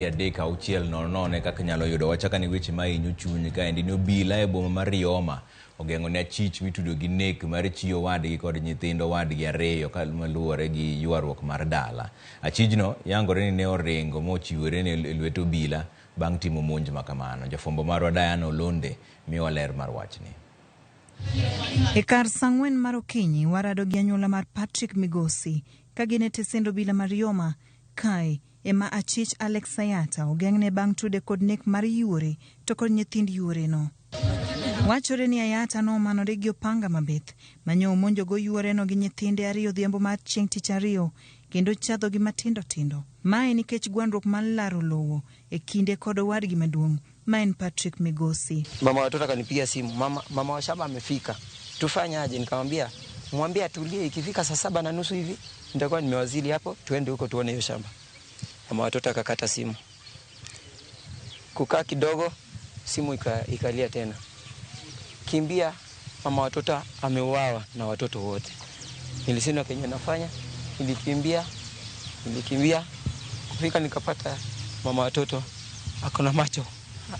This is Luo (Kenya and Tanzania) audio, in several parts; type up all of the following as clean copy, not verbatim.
3 6 0 0 e kaka inyalo yudo wachaka ni weche ma hinyo chuny kaendi ni obila e boma mar Rioma ogeng'o ne achich mitudo gi nek mar chi owadgi kod nyithind owadgi ariyo kaluwore gi ywaruok mar dala. Achijno yangore ni ne oringo mochiwore ne lwet obila bang' timo monj ma kamano. Jafwambo marwa Diana Olonde miyowa ler mar wachni. E kar saa 4 mar okinyi warado gi anyuola mar Patrick Migosi ka gin e tesend obila mar Rioma. Kae ema achich Alex Ayata ogeng'ne bang' tude kod nek mar yuore to kod nyithind yuoreno. Wachore ni Ayata nomanore gi opanga mabith manyo omonjogo yuoreno gi nyithinde ariyo odhiambo mar chieng' tich ariyo kendo chadhogi matindo tindo. Mae nikech gwandruok mar laro lowo e kinde kod owadgi maduong' ma en Patrick Migosi. Mama watoto akanipigia simu, mama, mama wa shamba amefika, tufanye aje? Nikamwambia mwambie atulie, ikifika saa 7:30 hivi nitakuwa nimewasili hapo, tuende huko tuone hiyo shamba. Mama watoto akakata simu. Kukaa kidogo, simu ikalia tena, kimbia, mama watoto ameuawa na watoto wote. Nilishindwa kenye nafanya, nilikimbia, nilikimbia kufika nikapata mama watoto akona macho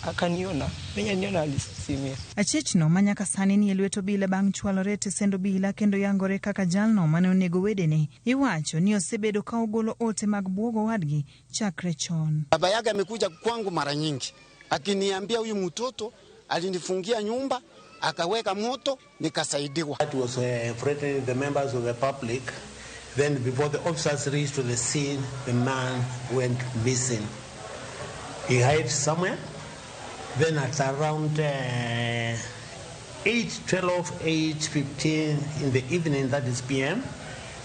akaniona venye niona alisimia. Achichno ma nyaka sani ni e lwet obila bang' chwalore e tesend obila kendo yangore kaka jalno mane onego wedene. Iwacho ni osebedo ka ogolo ote mag buogo owadgi chakre chon. Baba yake amekuja kwangu mara nyingi akiniambia huyu mtoto alinifungia nyumba akaweka moto nikasaidiwa. That was threatening the members of the public. Then before the officers reached to the scene, the man went missing. He hid somewhere. Then at around 8:12, 8:15 in the evening, that is PM,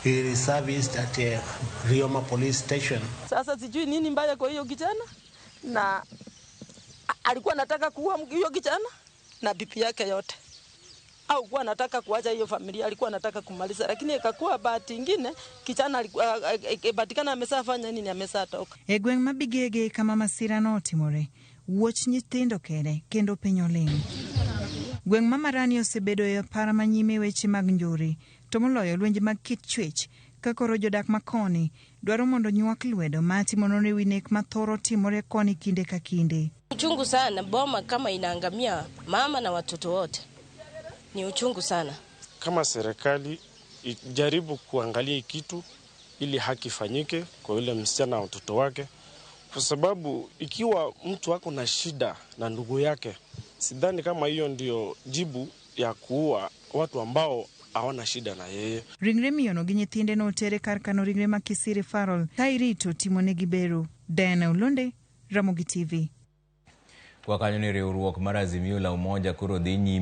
he resurfaced at Rioma police station. Sasa sijui nini mbaya kwa hiyo kijana, na alikuwa anataka kuua hiyo kijana na bibi yake yote, au kuwa anataka kuacha hiyo familia, alikuwa anataka kumaliza, lakini ikakuwa bahati ingine kijana alikuwa patikana ameshafanya nini, ameshatoka. E gweng' ma Bigege kama masira notimore, wuoch nyithindo kende kendo piny oling'. Gweng' ma Marani osebedo e apara manyime e weche mag njore, to moloyo lwenje mag kit chwech, ka koro jodak ma koni dwaro mondo nywak lwedo ma timo nonro ewi nek mathoro timore koni kinde ka kinde. Uchungu sana, boma kama inaangamia mama na watoto wote, ni uchungu sana. Kama serikali ijaribu kuangalia hii kitu ili haki ifanyike kwa yule msichana na watoto wake, kwa sababu ikiwa mtu ako na shida na ndugu yake, sidhani kama hiyo ndio jibu ya kuua watu ambao hawana shida na yeye. Ringre miyono gi nyithinde notere kar kano ringre ma Kisii Referral ka irito timonegi bero. Diana Olonde, Ramogi TV. Kwa kanyo ni riwruok mar Azimio la Umoja koro dhi nyime.